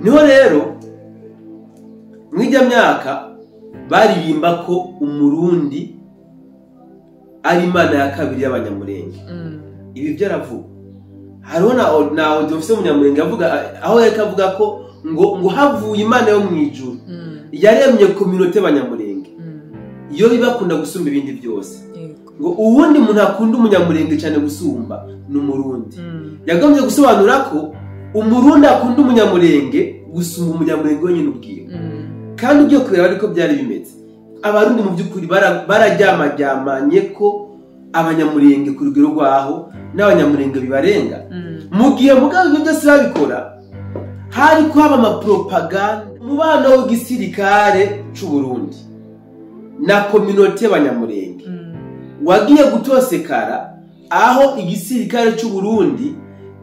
Niho rero mw'ijya myaka baririmba ko umurundi ari imana ya kabiri y'abanyamurenge. Ibi byaravuga. Hariho na audio mfise umunyamurenge avuga, aho yariko avuga ko ngo havuye imana yo mw'ijuru yaremye communauté y'abanyamurenge, iyo bibakunda gusumba ibindi byose, ngo uwundi muntu akunda umunyamurenge cyane gusumba ni umurundi. Yagombye gusobanura ko umurundi akunda umunyamurenge gusumba umunyamurenge wenyine ubwiwe. Kandi ugiye kureba ariko byari bimeze, abarundi mu by'ukuri bararyamaryamanye ko abanyamurenge ku rugero rwaho n'abanyamurenge bibarenga. Mu gihe mugabo ibyo byose babikora, hari ko haba amapropaganda umubano w'igisirikare c'u Burundi na communauté y'abanyamurenge wagiye gutosekara, aho igisirikare c'u Burundi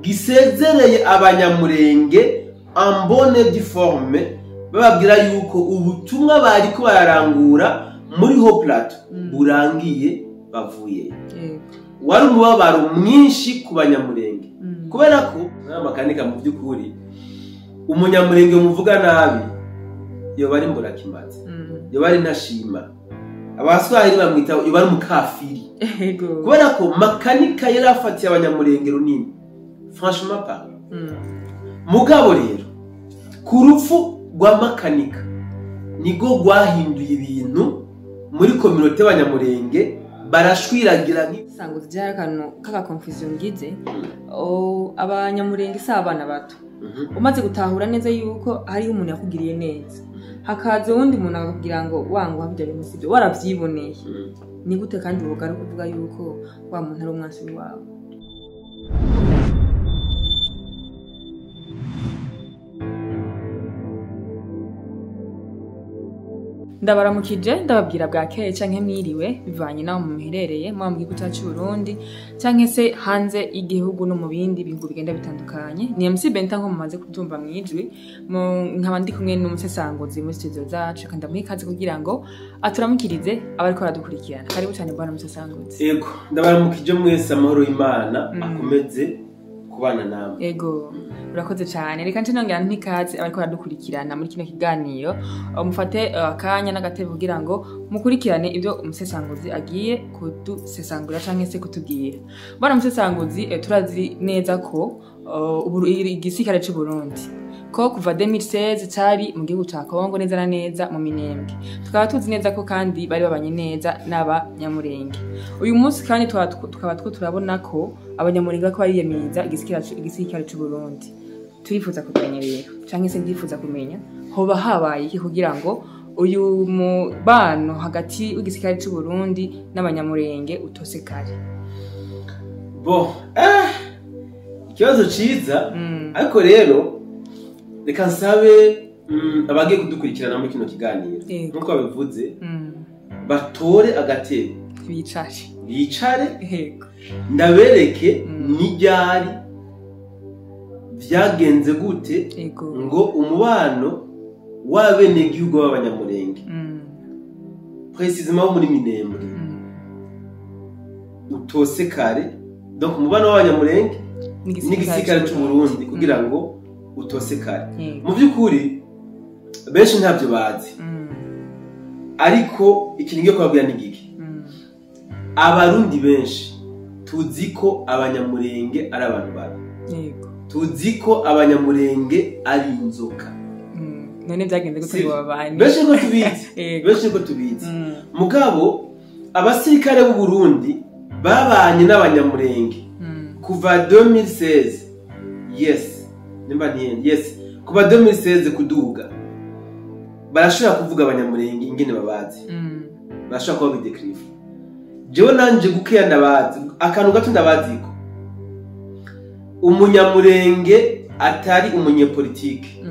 gisezereye abanyamurenge en bonne due forme, bababwira yuko ubutumwa bariko bararangura muri Haut Plateau burangiye bavuye. Wari umubabaro mwinshi ku banyamurenge, kubera ko n'amakanika mu by'ukuri umunyamurenge muvuga nabi yoba ari mburakimazi, yoba ari ntashima, abaswahili bamwita yoba ari umukafiri. Kubera ko makanika yari afatiye abanyamurenge runini, franchement parlant. Mugabo rero ku rupfu rwa makanika niko rwahinduye ibintu muri communauté y'abanyamurenge, barashwiragira. Sango zijya akantu kaka confusion ngize. Abanyamurenge si abana bato. Umaze gutahura neza yuko hariho umuntu yakugiriye neza, hakaza uwundi muntu akakubwira ngo wangu habya bintu sibyo, waravyiboneye, ni gute kandi wogaruka kuvuga yuko wa muntu ari umwansi wawe? Ndabaramukije, ndababwira bwakeye canke mwiriwe bivanye naho muherereye, muba mu gihugu cyacu Burundi canke se hanze y'igihugu no mu bindi bihugu bigenda bitandukanye. Ni MC Benta nko mumaze kubyumva mwijwi, nkaba ndi kumwe n'umusesanguzi muri studio zacu, kandi ndamuha ikaze kugira ngo aturamukirize abariko baradukurikirana. Karibu cyane bwana musesanguzi. Yego, ndabaramukije mwese, amahoro y'Imana akomeze kubana namwe. Yego, urakoze cyane. Reka nce nongera ntikaze abariko baradukurikirana muri kino kiganiro, mufate akanya n'agatebe kugira ngo mukurikirane ibyo umusesanguzi agiye kudusesangura canke se kutubwira. Bwana musesanguzi, turazi neza ko igisirikare c'u Burundi ko kuva 2016 cari mu gihugu ca Kongo neza na neza mu Minembwe. Tukaba tuzi neza ko kandi bari babanye neza n'abanyamurenge. Uyu munsi kandi tukaba two turabona ko abanyamurenge ko bariyemeza igisirikare c'u Burundi. Turifuza kumenya rero, canke se ndifuza kumenya hoba habaye iki kugira ngo uyu mubano hagati w'igisirikare c'u Burundi n'abanyamurenge utosekare. Bo, ikibazo ciza, ariko rero reka nsabe abagiye kudukurikirana muri kino kiganiro, nkuko babivuze, batore agatebe bicare, ndabereke n'iryari vyagenze gute ngo umubano w'abenegihugu b'abanyamurenge, précisément wo muri Minembwe, utosekare. Donc umubano w'abanyamurenge n'igisirikare c'u Burundi kugira ngo utosekare. Mu by'ukuri benshi ntabyo bazi, ariko ikintu ngiye kubabwira ni giki. Abarundi benshi tuzi ko abanyamurenge ari abantu babi, tuzi ko abanyamurenge ari inzoka. None byagenze gute ngo babane? Benshi niko tubizi, benshi niko tubizi. Mugabo abasirikare b'u Burundi babanye n'abanyamurenge kuva 2016, yes nimba ntiyende, yes kuva 2016 kuduga, barashobora kuvuga abanyamurenge ingene babazi, barashobora kuba bidekrive. Jewe nanje gukeya ndabazi, akantu gato ndabaziko umunyamurenge atari umunyepolitike,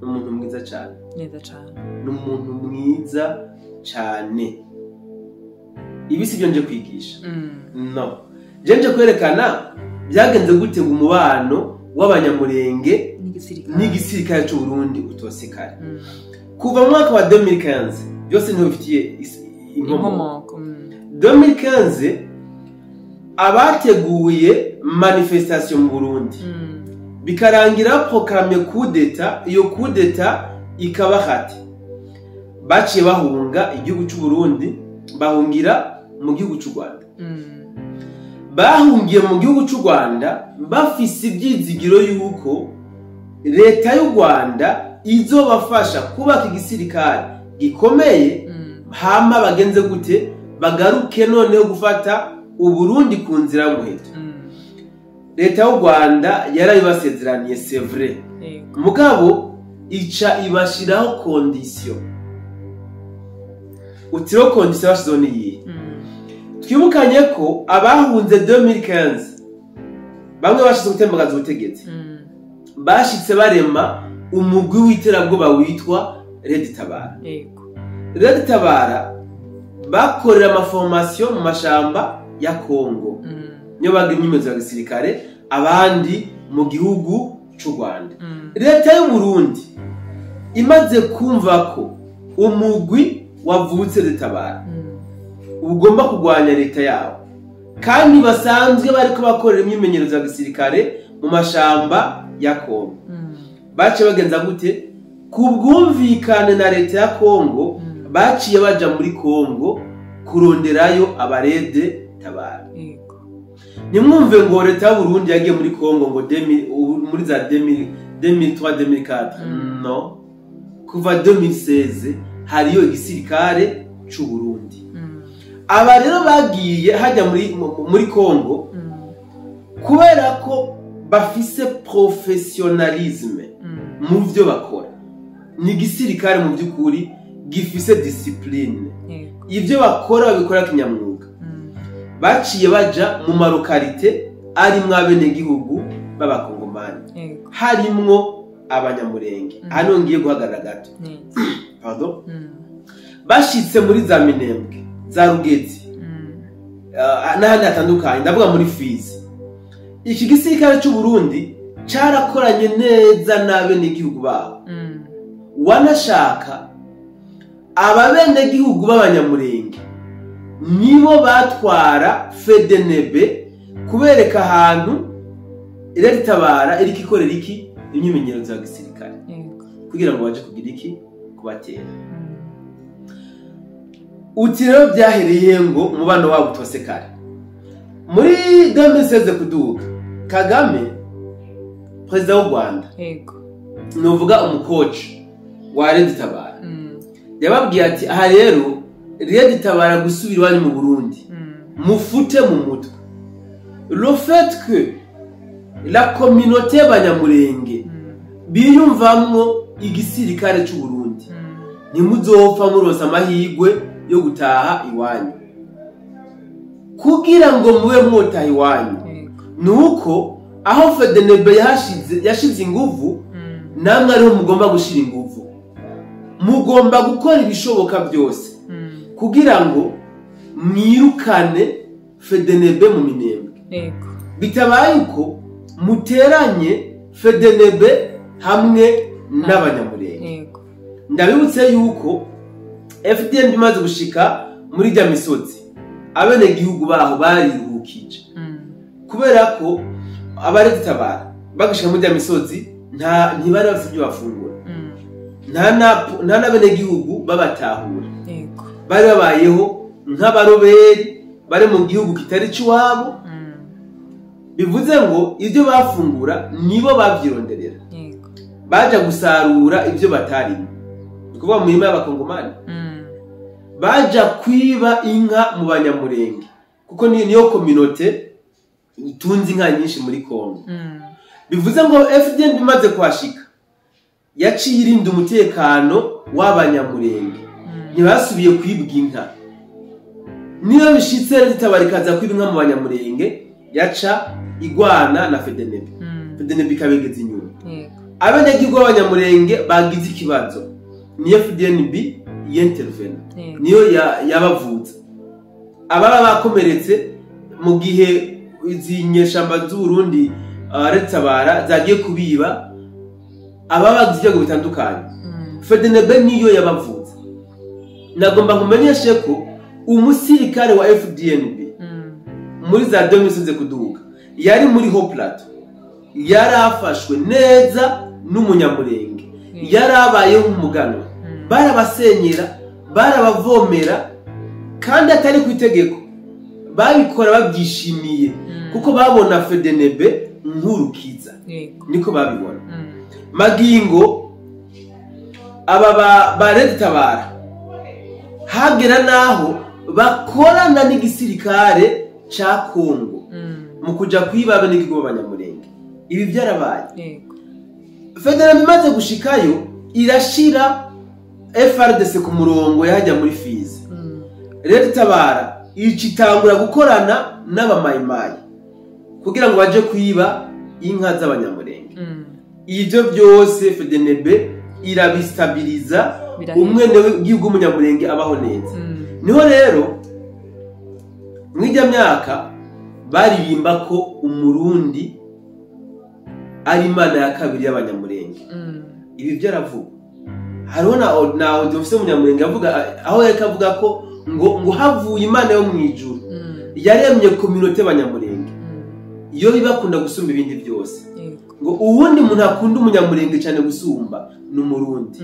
ni umuntu mwiza cyane, neza cyane, ni umuntu mwiza cyane. Ibi sibyo nje kwigisha, no je nje kwerekana byagenze gute ngo umubano w'abanyamurenge n'igisirikare c'u Burundi utosekare. Kuva mu mwaka wa 2015 byose niho bifitiye inkomoko. 2015 abateguye manifestation mu Burundi Bikarangira proclamé coup d'état. Iyo coup d'état ikaba hati baciye bahunga igihugu cy'u Burundi, bahungira mu gihugu cy'u Rwanda. Bahungiye mu gihugu cy'u Rwanda bafise ibyizigiro yuko leta y'u Rwanda izobafasha kubaka igisirikare gikomeye, hama bagenze gute, bagaruke noneho gufata Uburundi ku nzira y'umuheto. Leta y'u Rwanda yarabibasezeraniye, c'est vrai, mugabo ica ibashiraho condition. Utiro condition bashizeho ni iyihe? Twibukanye ko abahunze 2015, bamwe bashize gutembagaza ubutegetsi, bashitse barema umugwi w'iterabwoba witwa Red Tabara. Red Tabara bakorera ama formation mu mashamba ya Congo, niyo baga imyimenyerezo ya gisirikare, abandi mu gihugu c'u Rwanda. Leta y'u Burundi imaze kumva ko umugwi wavutse Red Tabara ugomba kurwanya leta yabo, kandi basanzwe bariko bakorera imyimenyerezo ya gisirikare mu mashamba ya Congo, baciye bagenza gute? Ku bwumvikane na leta ya Congo, baciye baja muri Congo kuronderayo aba Red Tabara. Nimwumve ngo leta y'u Burundi yagiye muri Congo ngo muri za 2003, 2004. No, kuva 2016 hariyo igisirikare c'u Burundi. Aba rero bagiye hajya muri Congo kubera ko bafise professionnalisme mu vyo bakora. Ni igisirikare mu by'ukuri gifise discipline. Ivyo bakora babikora kinyamwuga. Baciye baja mu ma localités arimwo abenegihugu b'Abakongomani, harimwo Abanyamurenge. Hano ngiye guhagarara gato. Pardon. Bashitse muri za Minembwe, za Rugezi, n'ahandi hatandukanye, ndavuga muri Fizi, iki gisirikare c'u Burundi carakoranye neza n'abenegihugu babo. Wanashaka ababenegihugu b'Abanyamurenge nibo batwara FDNB kubereka ahantu Red Tabara iriko ikorera iki imyimenyerezo ya gisirikare, kugira ngo baje kugira iki, kubatera. Uti rero byahereye ngo umubano wabo utosekare muri 2016 kuduga. Kagame, perezida w'u Rwanda, nuvuga umukoci wa Red Tabara, yababwiye ati: "Aha rero Red Tabara gusubira iwanyu mu Burundi, mufute mu mutwe le fait que la communauté y'Abanyamurenge biyumvamwo igisirikare c'u Burundi, ntimuzopfa muronse amahirwe yo gutaha iwanyu. Kugira ngo mube mwotaha iwanyu, nuko aho FDNB yashize yashize inguvu, namwe ariho mugomba gushira inguvu. Mugomba gukora ibishoboka byose kugira ngo mwirukane FDNB mu Minembwe. Bitabaye uko, muteranye FDNB hamwe n'Abanyamurenge." Ndabibutse yuko FDNB imaze gushika muri rya misozi, abenegihugu baho bariruhukije, kubera ko aba Red Tabara bagishika muri rya misozi nta ntibari bafite ibyo bafungura, nta n'abenegihugu babatahura. Bari babayeho nk'abaroberi bari mu gihugu kitari c'iwabo. Bivuze ngo ibyo bafungura nibo babyironderera. Baja gusarura ibyo batarimo, ni ukuvuga mu mirima y'Abakongomani. Baja kwiba inka mu Banyamurenge, kuko niyo communauté itunze inka nyinshi muri Kongo. Bivuze ngo FDN imaze kuhashika yaciye irinda umutekano w'Abanyamurenge, ntibasubiye kwibwa inka. Niyo bishitse Red Tabara ikaza kwiba inka mu Banyamurenge, yaca igwana na FDNB, FDNB ikabegeza inyuma. Abenegihugu b'Abanyamurenge bagize ikibazo, niyo FDNB yintervena, niyo yabavuza ababa bakomeretse mu gihe izi nyeshamba z'Uburundi, Red Tabara zagiye kubiba, ababa bagize ibyago bitandukanye, FDNB niyo yabavuza. Nagomba nkumenyeshe ko umusirikare wa FDNB muri za 2016 kuduga yari muri Haut Plateau. Yarafashwe neza n'umunyamurenge, yarabayeho nk'umuganwa, barabasenyera, barabavomera, kandi atari ku itegeko, babikora babyishimiye kuko babona FDNB nk'urukiza, niko babibona. Magingo aba ba Red Tabara hagera naho bakorana n'igisirikare ca Kongo mu kuja kwiba abenegihugu b'abanyamurenge. Ibi byarabaye. FDNB imaze gushikayo irashira FRDC ku murongo yajya muri Fizi. Red Tabara icitangura gukorana n'abamayimayi kugira ngo baje kwiba inka z'abanyamurenge. Ibyo byose FDNB irabistabiliza, umwene w'igihugu w'umunyamurenge abaho neza. Niho rero mw'ijya myaka baririmba ko umurundi ari imana ya kabiri y'abanyamurenge. Ibi byaravugwa. Hariho na audio mfise umunyamurenge avuga, aho yariko avuga ko ngo havuye imana yo mu ijuru yaremye communauté y'abanyamurenge, iyo bibakunda gusumba ibindi byose, ngo uwundi muntu akunda umunyamurenge cyane gusumba ni umurundi.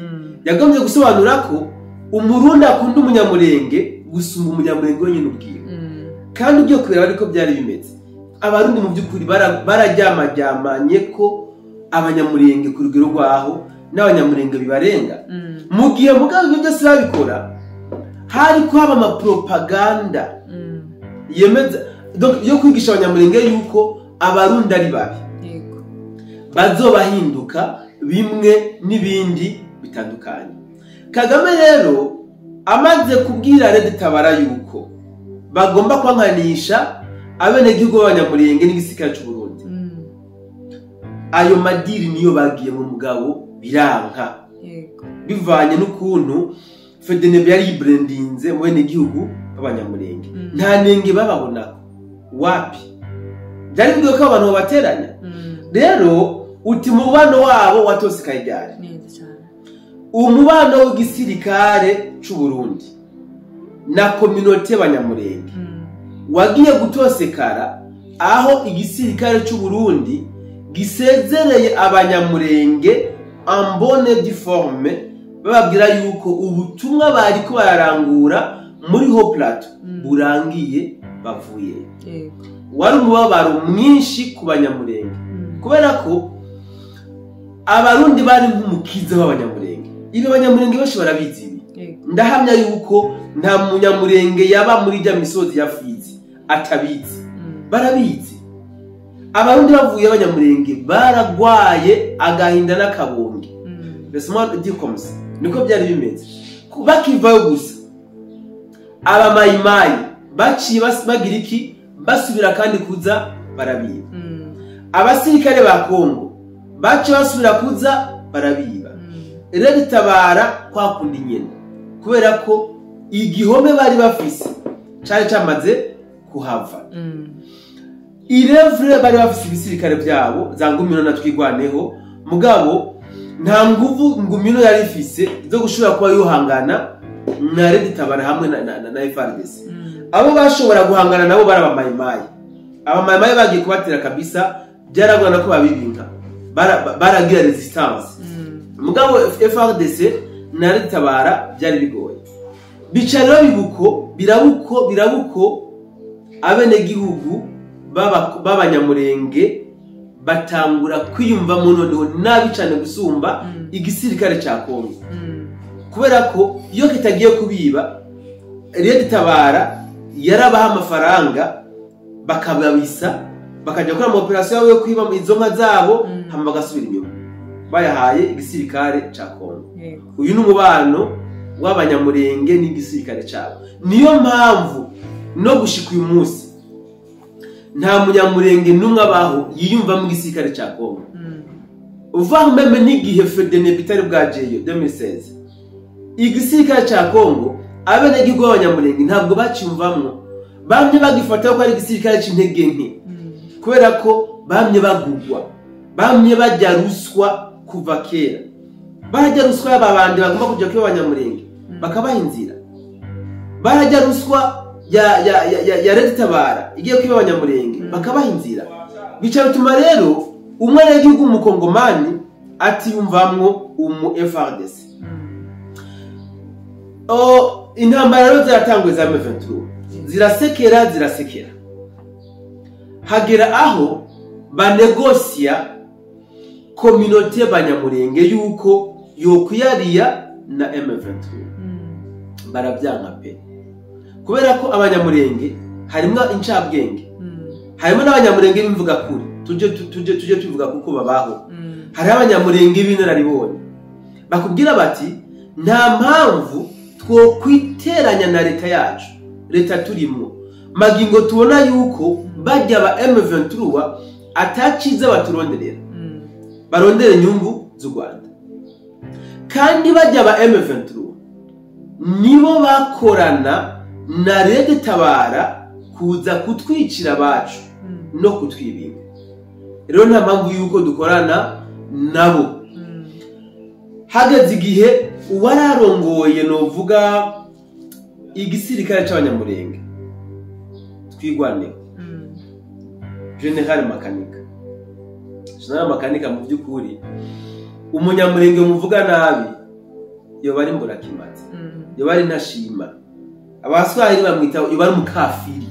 Yagombye gusobanura ko umurundi akunda umunyamurenge gusumba umunyamurenge wenyine ubwiwe. Kandi ugiye kubera ariko byari bimeze, abarundi mu by'ukuri bararyamaryamanye ko abanyamurenge ku rugero rwaho n'abanyamurenge bibarenga. Mu gihe mugabo ibyo byose babikora, hari ko haba amapropaganda yemeza yo kwigisha abanyamurenge yuko abarundi ari babi, bazobahinduka bimwe n'ibindi bitandukanye. Kagame rero amaze kubwira Red Tabara yuko bagomba kwankanisha abenegihugu b'abanyamurenge n'igisirikare c'u Burundi, ayo madiri niyo bagiye mu mugabo biranka, bivanye n'ukuntu FDNB yari yibrandinze mu benegihugu b'abanyamurenge. Nta nenge bababonako wapi, byari bigoye ko abantu babateranya. Rero uti mubano wabo watosekaye ryari? Umubano w'igisirikare c'u Burundi na communauté y'abanyamurenge wagiye gutosekara aho igisirikare c'u Burundi gisezereye abanyamurenge en bonne due forme, bababwira yuko ubutumwa bariko bararangura muri Haut Plateau burangiye bavuye. Wari umubabaro mwinshi ku banyamurenge kubera ko abarundi bari nk'umukiza w'abanyamurenge. Ibi abanyamurenge benshi barabizi ibi. Ndahamya yuko nta munyamurenge yaba muri rya misozi ya Fizi atabizi. Barabizi. Abarundi bavuye abanyamurenge baragwaye agahinda n'akabonge. Laisse-moi dire comme ça. Niko byari bimeze. Bakivayo gusa abamayimayi baciye bagira iki, basubira kandi kuza barabiba. Abasirikare ba Kongo baciye basubira kuza barabiba. Red Tabara kwa kundi nyene, kubera ko igihome bari bafise cari camaze kuhava. Irevre bari bafise ibisirikare byabo za Ngumino na Twigwaneho, mugabo nta nguvu Ngumino yari ifise zo gushobora kuba yohangana na Red Tabara hamwe na FARDC. Abo bashobora guhangana nabo barabamayimayi. Abamayimayi bagiye kubatera kabisa, byaragorana ko babibinka, baragira resistance. Mugabo FARDC na Red Tabara byari bigoye. Bica rero bibuko birabuko abenegihugu b'abanyamurenge batangura kwiyumvamo noneho nabi cyane gusumba igisirikare ca Kongo. Kubera ko iyo kitagiye kubiba, Red Tabara yarabaha amafaranga bakababisa, bakajya gukora ama operation yabo yo kwiba izo nka zabo, hama bagasubira inyuma bayahaye igisirikare ca Kongo. Uyu ni umubano w'abanyamurenge n'igisirikare cabo. Niyo mpamvu no gushika uyu munsi nta munyamurenge n'umwe abaho yiyumva mu gisirikare ca Kongo. Uvaho meme n'igihe FDNB itari bwajeyo 2016, igisirikare ca Kongo abenegihugu b'abanyamurenge ntabwo baciyumvamwo, bamye bagifata ko ari igisirikare c'intege nke, kubera ko bamye bagugwa, bamye bajya ruswa kuva kera. Barajya ruswa y'ababandi bagomba kuja kwiba abanyamurenge bakabaha inzira. Barajya ruswa ya Red Tabara igiye kwiba abanyamurenge bakabaha inzira. Bica bituma rero Umwenegihugu w'umukongomani atiyumvamwo umu FARDC. Intambara rero ziratanguye za M23, zirasekera zirasekera, hagera aho banegosiya communauté Banyamurenge yuko yokwiyariya na M23. Barabyanka pe, kubera ko Abanyamurenge harimwo incabwenge, harimo n'Abanyamurenge b'imvuga kuri, tuje tuvuga kuko babaho. Hariho Abanyamurenge b'inararibonye bakubwira bati nta mpamvu twokwiteranya na leta yacu, leta turimwo magingo tubona yuko bajya ba M23 ataciza baturonderera, barondera inyungu z'u Rwanda, kandi bajya ba M23 nibo bakorana na Red Tabara kuza kutwicira abacu no kutwibinga. Rero nta mpamvu yuko dukorana nabo. Hageze igihe uwararongoye novuga igisirikare c'Abanyamurenge Twigwaneho, General Makanika. General Makanika, mu by'ukuri Umunyamurenge muvuga nabi yoba ari mburakimazi, yoba ari ntashima, Abaswahili bamwita yoba ari umukafiri,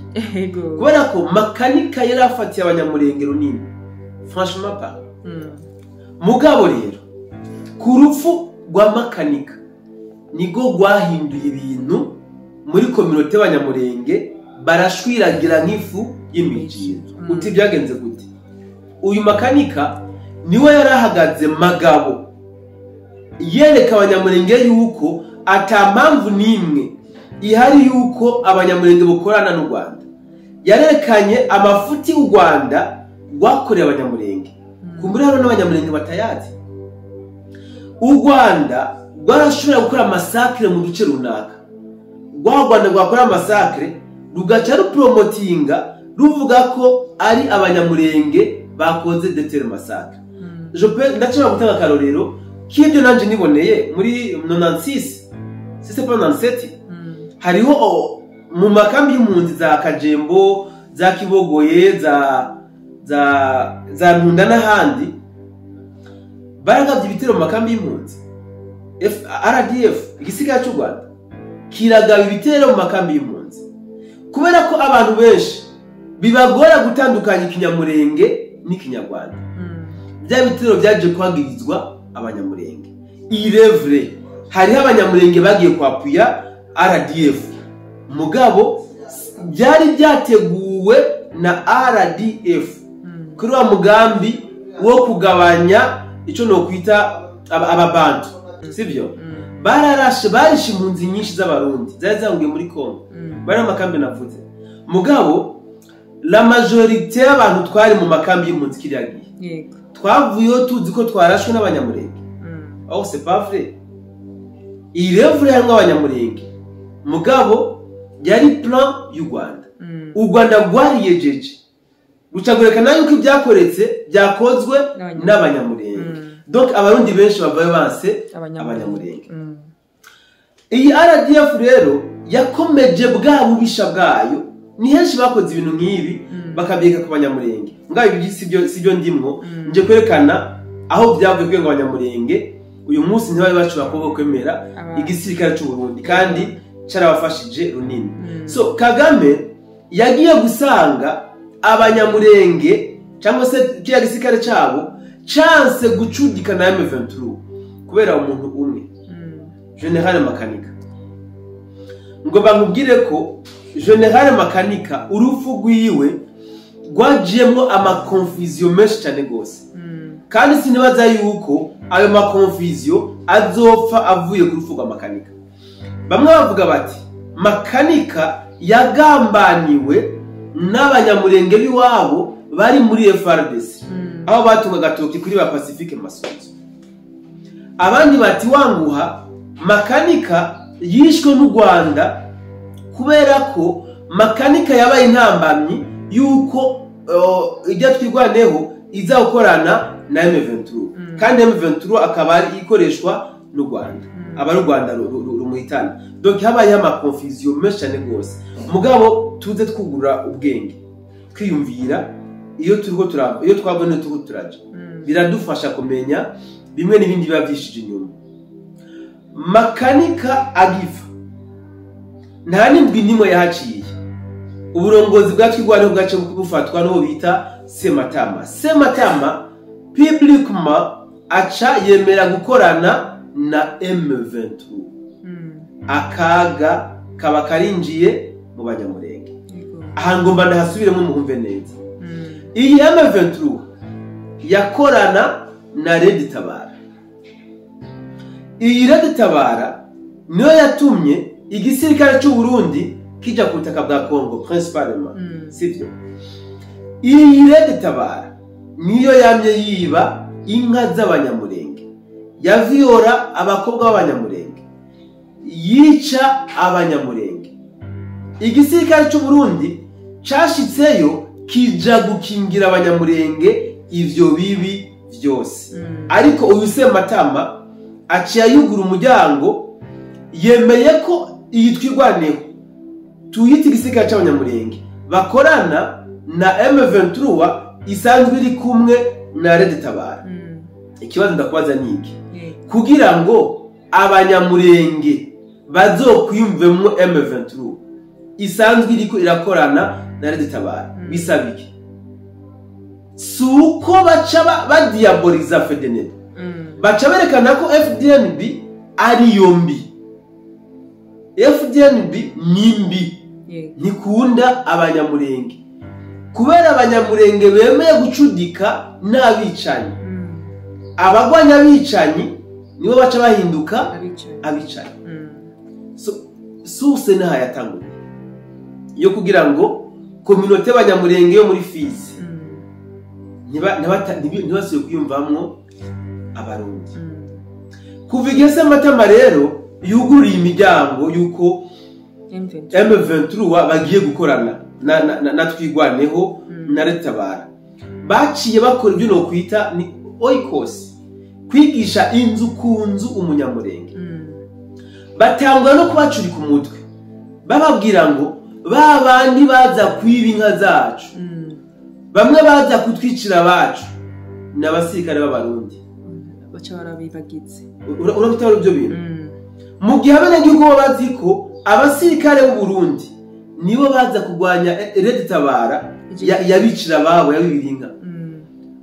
kubera ko Makanika yari afatiye Abanyamurenge runini, franchement pas. Mugabo rero ku rupfu rwa Makanika nibwo rwahinduye ibintu muri communauté y'Abanyamurenge, barashwiragira nk'ifu y'imijiro. Uti byagenze gute? Uyu Makanika niwe yari ahagaze magabo yereka Abanyamurenge yuko ata mpamvu n'imwe ihari yuko Abanyamurenge bukorana n'u Rwanda. Yarekanye amafuti u Rwanda rwakoreye Abanyamurenge, kumbura hariho n'Abanyamurenge batayazi. U Rwanda rwarashobora gukora massacre mu duce runaka, rwa Rwanda rwakora massacre rugaca rupromotinga ruvuga ko ari Abanyamurenge bakoze de telles massacres. Je peux, ndashobora gutanga akarorero k'ibyo nanje niboneye muri 96, si c'est pas 97. Hariho mu makambi y'impunzi za Kajembo, za Kibogoye, za Ntunda n'ahandi, baragabye ibitero mu makambi y'impunzi. RDF, igisirikare cy'u Rwanda, kiragaba ibitero mu makambi y'impunzi, kubera ko abantu benshi bibagora gutandukanya Ikinyamurenge n'Ikinyarwanda. Bya bitero byaje kwagirizwa Abanyamurenge. Irevre hariho Abanyamurenge bagiye kwapuya RDF, mugabo byari byateguwe na RDF kuri wa mugambi wo kugabanya icyo nokwita ababantu, sibyo? Bararashe, barishe impunzi nyinshi z'Abarundi zari zahungiye muri Congo, bari mu makambi navuze. Mugabo la majorité y'abantu twari mu makambi y'impunzi kiriya gihe, twavuyeho tuzi ko twarashwe n'Abanyamurenge. Oh, c'est pas vrai. Il est vrai harimo Abanyamurenge, mugabo yari plan y'u Rwanda. U Rwanda rwariyejeje ruca rwerekana yuko ibyakoretse byakozwe N'Abanyamurenge. n'Abanyamurenge. Donc Abarundi benshi bavayo banse Abanyamurenge. Iyi RDF rero yakomeje bwa bubisha bwayo. Ni henshi bakoze ibintu nk'ibi, bakabyeka ku Banyamurenge. Ngaho ibi sibyo ndimwo. Nje kwerekana aho byavuye kugira ngo Abanyamurenge uyu munsi ntibari bashobora kuba kwemera igisirikare cy'u Burundi kandi carabafashije runini. So Kagame yagiye gusanga Abanyamurenge cyangwa se kiriya gisirikare cyabo chance gucudika na M23 kubera umuntu umwe, General Makanika. Ngo bamubwire ko General Makanika urupfu rwiwe rwajiyemwo amaconfusion menshi cyane gose, kandi sinibaza yuko ayo maconfusion azopfa avuye ku rupfu rwa Makanika. Bamwe bavuga bati Makanika yagambaniwe n'Abanyamurenge b'iwabo bari muri FARDC, aho batunga agatoki kuri ba Pacifique Masunzu. Abandi bati wanguha, Makanika yishwe n'u Rwanda kubera ko Makanika yabaye intambamyi yuko ijya Twigwaneho iza gukorana na M23, kandi M23 akaba ari ikoreshwa n'u Rwanda, aba ari u Rwanda rumuhitana. Donc habayeho amaconfusion menshi cyane rwose. Mugabo tuze twugura ubwenge, twiyumvira. Iyo turiko turava, iyo twabona turiko turaja, biradufasha kumenya bimwe n'ibindi biba vyishije inyuma. Makanika agiva, nta n'indwi n'imwe yahaciye, uburongozi bwa Twirwaneho bwace bufatwa n'uwo bita Sematama. Sematama publiquement aca yemera gukorana na M23. Akaga kaba karinjiye mu Banyamurenge. Aha ngomba ndahasubiremo muhumve neza. Iyi M23 yakorana na Red Tabara. Iyi Red Tabara niyo yatumye igisirikare cy'u Burundi kija ku butaka bwa Congo principalement, sivyo? Iyi Red Tabara niyo yamye yiba inka z'Abanyamurenge, yaviyora abakobwa b'Abanyamurenge, yica Abanyamurenge. Igisirikare cy'u Burundi cashitseyo kija gukingira Abanyamurenge ivyo bibi vyose. Ariko uyu Sematama aciye yugura umuryango, yemeye ko iyi Twirwaneho tuyita igisirikare c'Abanyamurenge bakorana na M23 isanzwe iri kumwe na Red Tabara. Ikibazo ndakubaza ni iki: kugira ngo Abanyamurenge bazokwiyumvemwo M23 isanzwe iriko irakorana na Red Tabara, bisaba iki? Si uko baca badiaboliza FDNB, baca berekana ko FDNB ariyo mbi. FDNB ni mbi, ntikunda Abanyamurenge kubera Abanyamurenge bemeye gucudika n'abicanyi. Abagwanya abicanyi nibo baca bahinduka abicanyi. So source naha yatanguriye yo kugira ngo communauté y'Abanyamurenge yo muri Fizi ntibasubiye kwiyumvamwo Abarundi. Kuva igihe Sematama rero yuguriye imiryango yuko M23 bagiye gukorana na Twirwaneho na Red Tabara, baciye bakora ibyo nokwita ni oikos, kwigisha inzu ku nzu Umunyamurenge. Batangwa no kubacurika umutwe, bababwira ngo ba bandi baza kwiba inka zacu, bamwe baza kutwicira abacu, ni abasirikare b'Abarundi. Baca barabibagize. Urabitara ibyo bintu mu gihe abenegihugu bo bazi ko abasirikare b'u Burundi nibo baza kurwanya Red Tabara yabicira ababo, yabibira inka.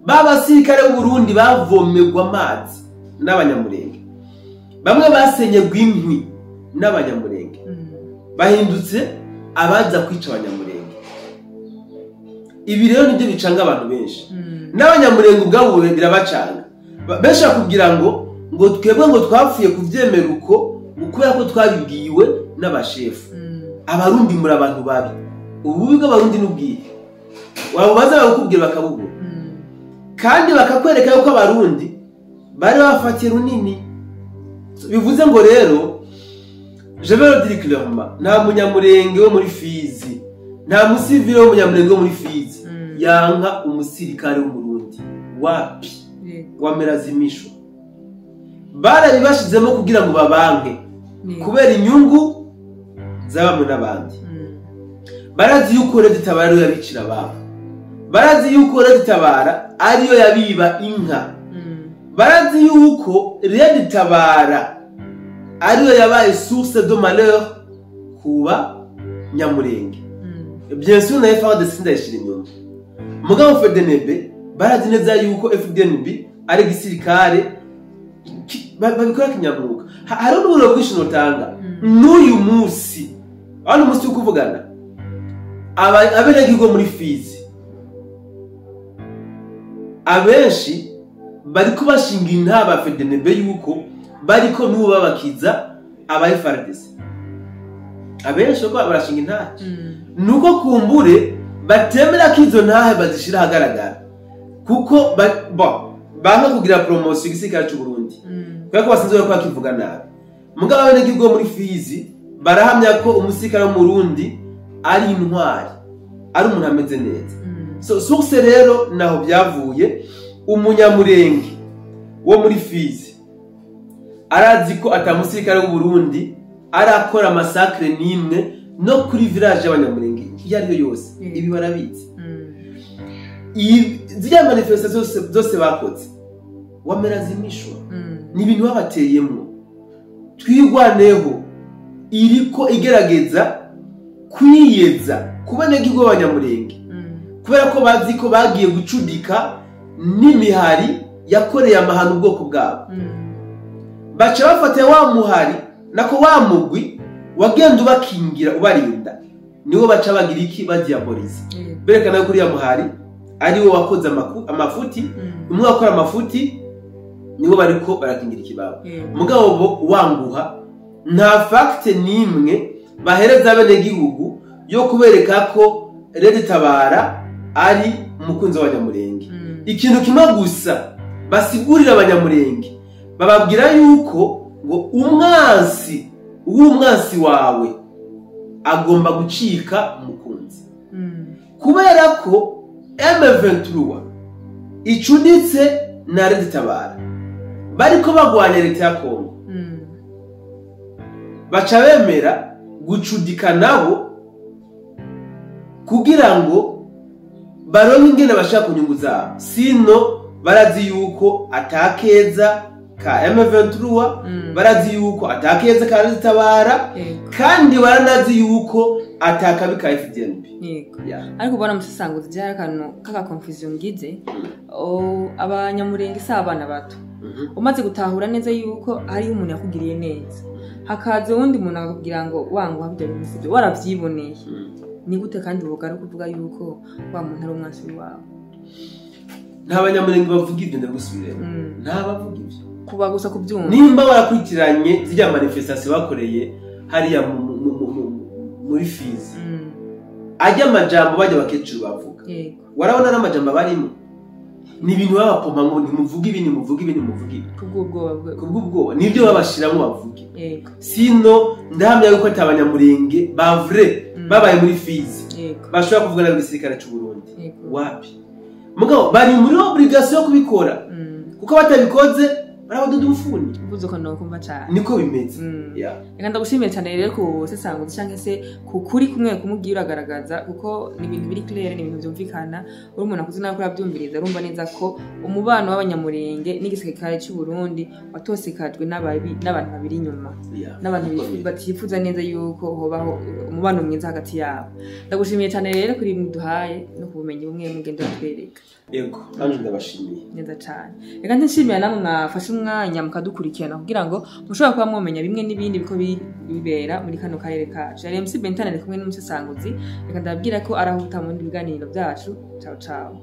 Ba basirikare b'u Burundi bavomerwa amazi n'Abanyamurenge, bamwe basenyegwa inkwi n'Abanyamurenge, bahindutse abaza kwica Abanyamurenge. Ibi rero nibyo bicanga abantu benshi, n'Abanyamurenge ubwabo birabacanga. Benshi bakubwira ngo twebwe ngo twapfuye kuvyemera uko kubera ko twabibwiwe n'abashefu. Abarundi muri abantu babi, ububi bw'Abarundi n'ubwihe wabubaza bakakubwira bakabubura, kandi bakakwereka yuko Abarundi bari bafatiye runini. Bivuze ngo rero je vais le dire clairement, nta Munyamurenge wo muri Fizi, nta musivile w'Umunyamurenge wo muri Fizi yanka umusirikare w'Umurundi. Wapi wamerazimisho barabibashizemo kugira ngo babanke kubera inyungu za bamwe n'abandi. Barazi yuko Red Tabara ariyo yabicira ababo, barazi yuko Red Tabara ariyo yabiba inka, barazi yuko Red Tabara ariyo yabaye source de malheur kuba Nyamurenge. Bien sûr na FARDC ndayishira inyuma, mugabo FDNB barazi neza yuko FDNB ari igisirikare babikora kinyamwuga. Hari n'uburyo bwinshi notanga n'uyu munsi, hano umunsi wo kuvugana abenegihugu muri Fizi abenshi bariko bashinga intaba FDNB yuko bariko n'ubu babakiza aba FARDC. Abenshi ko barashinga intahe, nuko kumbure batemera ko izo ntahe bazishira ahagaragara, kuko banga kugira promotion igisirikare cy'u Burundi, kubera ko basanzwe bariko bakivuga nabi. Mugabo abenegihugu bo muri Fizi barahamya ko umusirikare w'Umurundi ari intwari, ari umuntu ameze neza. So source rero naho byavuye. Umunyamurenge wo muri Fizi arazi ko atamusirikare w'u Burundi arakora massacre nimwe no kuri village y'Abanyamurenge iyo ari yo yose. Ibi barabizi. Ziriya manifestation zose bakoze wamelazimishwa, ni ibintu babateyemwo. Twirwaneho iriko igerageza kwiyeza ku banyagihugu b'Abanyamurenge, kubera ko bazi ko bagiye gucudika n'imihari yakoreye amahano ubwoko bwabo. Baca bafata wa muhari, nako wa mugwi wagenda ubakingira, ubarinda, niwo baca bagira iki? Badiaboliza, berekana ko uriya muhari ari wo wakoze amafuti. Umwe wakora amafuti niwo bariko barakingira ikibaba. Mugabo bo wanguha nta fact n'imwe bahereza abenegihugu yo kubereka ko Red Tabara ari umukunzi w'Abanyamurenge. Ikintu kimwe gusa basigurira Abanyamurenge, bababwira yuko ngo umwansi w'umwansi wawe agomba gucika umukunzi, kubera ko M23 icuditse na Red Tabara bariko bagwanya leta ya Kongo, baca bemera gucudika nabo kugira ngo baronke ingene bashaka ku nyungu zabo. Sino barazi yuko atakeza ka M23, barazi yuko atakeza ka Red Tabara, kandi baranazi yuko atakabi ka FDNB. Yeah. Ariko ubona musesanguzi, byari akantu k'aka confusion ngize. Abanyamurenge si abana bato. Umaze gutahura neza yuko hariho umuntu yakugiriye neza, hakaza uwundi muntu akakubwira ngo wanguha ibyo bintu sibyo, waravyiboneye, ni gute kandi wogaruka uvuga yuko wa muntu ari umwansi wawe? Nta Banyamurenge bavuga ibyo, ndagusubiremo. Nta bavuga ibyo. Kuba gusa kubyumva. Nimba warakurikiranye zirya manifestation bakoreye hariya muri Fizi, ajya amajambo bajya abakecuru bavuga, warabona n'amajambo barimo ni ibintu babapompa ngo ntimuvuge ibi, ntimuvuge ibi, ntimuvuge ibi. Kubw'ubwoba Kubw'ubwoba nibyo babashiramo bavuge. Sino ndahamya yuko ati Abanyamurenge ba vrai babaye muri Fizi bashobora kuvugana n'igisirikare c'u Burundi. Wapi, mugabo bari muri obligation yo kubikora, kuko batabikoze barabadoda ubufuni. Uvuze uko nokumva cane. Niko bimeze. Yeah. Reka ndagushimiye cyane rero ku sesanguzi canke se ku kuri kumwe kumubwira uragaragaza, kuko ni ibintu biri clair, ni ibintu byumvikana. Uri umuntu akuze nawe urabyumviriza, urumva neza ko umubano w'Abanyamurenge n'igisirikare cy'u Burundi watosekajwe n'ababi, n'abantu babiri inyuma, n'abantu batifuza neza yuko hobaho umubano mwiza hagati yabo. Ndagushimiye cyane rero kuri muduhaye no ku bumenyi bumwe mugenda uratwereka. Yego, nanjye ndabashimiye. Neza cyane. Reka nshimira namwe mwafashe umwanya mukadukurikirana kugira ngo mushobora kuba mwomenya bimwe n'ibindi biko bibera muri kano karere kacu. Yari MC Bentane ari kumwe n'umusesanguzi. Reka ndababwira ko arahuta mu bindi biganiro byacu. Ciao ciao.